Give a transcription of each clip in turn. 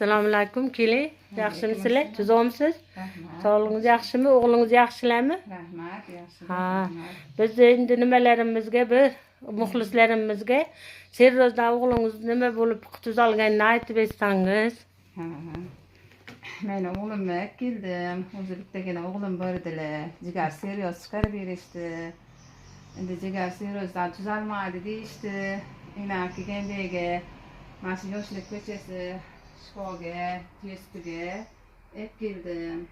Assalomu alaykum, keling. Yaxshimisizlar? Tuzukmisiz? Rahmat. Sog'lig'ingiz yaxshimi? O'g'lingiz yaxshilarmi? Rahmat, yaxshi. Ha. Rahmat. Biz endi nimalarimizga, bir muxlislarimizga sirrozdan o'g'lingiz nima bo'lib tuzalganini aytib bersangiz. Ha. Men o'g'limni keldim. O'zi bittagina o'g'lim bor edilar. Jigar sirroz chiqarib berishdi. Endi jigar sirrozdan tuzalmaydi deyishdi. Ina kelgandagi mana shu Yoshlik ko'chasi Shifoga, tuya ep keldim.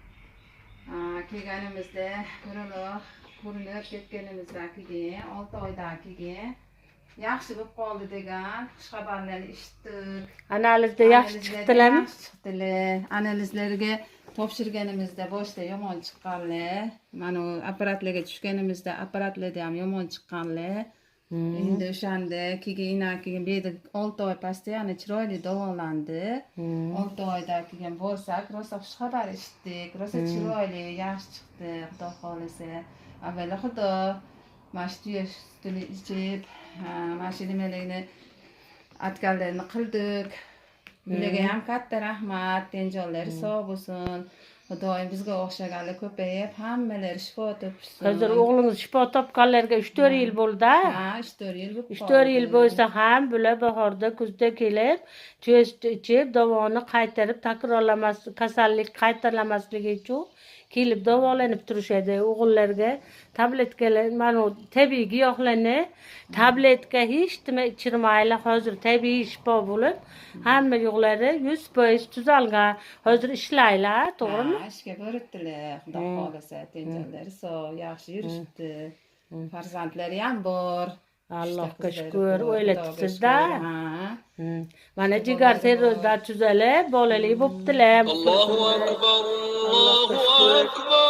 Ha, kelganimizda ko'rinib ko'rinib ketganimizdan keyin 6 oydan keyin yaxshi bo'lib qoldi degan xushxabarlarni eshitdik. Analizda yaxshi Analizlarda chiqdilarmi? Yaxshi chiqdilar. Analizlarga topshirganimizda boshida yomon chiqqanlar. Mana u apparatlarga tushganimizda apparatlarda ham yomon chiqqanlar. Endi o'shanda keyin bu yerda 6 oy постоянно chiroyli davolandi. 6 oydan keyin borsak, rosa xushxabar eshitdik. Rosa chiroyli, yaxshi chiqdi, Xudo xohlasa. Avvalo Xudo mana shu tuya sutini ichib, ha, mana shu nimalarni atganlarini qildik. Bularga ham katta rahmat, tenjonlari sog' bo'lsin. Xudoyim bizga o'xshaganlar ko'payib, hammalari shifo topishsin. Hozir o'g'lingiz shifo topganlarga 3-4 yil bo'ldi. Ha, 3-4 yil bo'lib 3-4 yil qoldi. bo'lsa ham bular bahorda, kuzda kelib tuya suti ichib, davoni qaytarib, takrorlamas, kasallik qaytarlamasligi uchun kelib davolanib turishadi. O'g'illarga tabletkalar, mana u tabiiy giyohlarni, tabletka hech nima ichirmaylar. Hozir tabiiy shifo bo'lib, hamma yo'qlari 100% tuzalgan. Hozir ishlaylar, to'g'rimi? Ha, ishga boribdilar, Xudo xohlasa, tenjonlari sog', yaxshi yurishibdi. Farzandlari ham bor. Allohga Uchta qizlari shukur, bor, o'ylatibsiz-da. Xudoga shukur, ha. Mana jigar sirrozdan tuzalib, bolali bo'ptilar. Allohu akbar, Allohu akbar.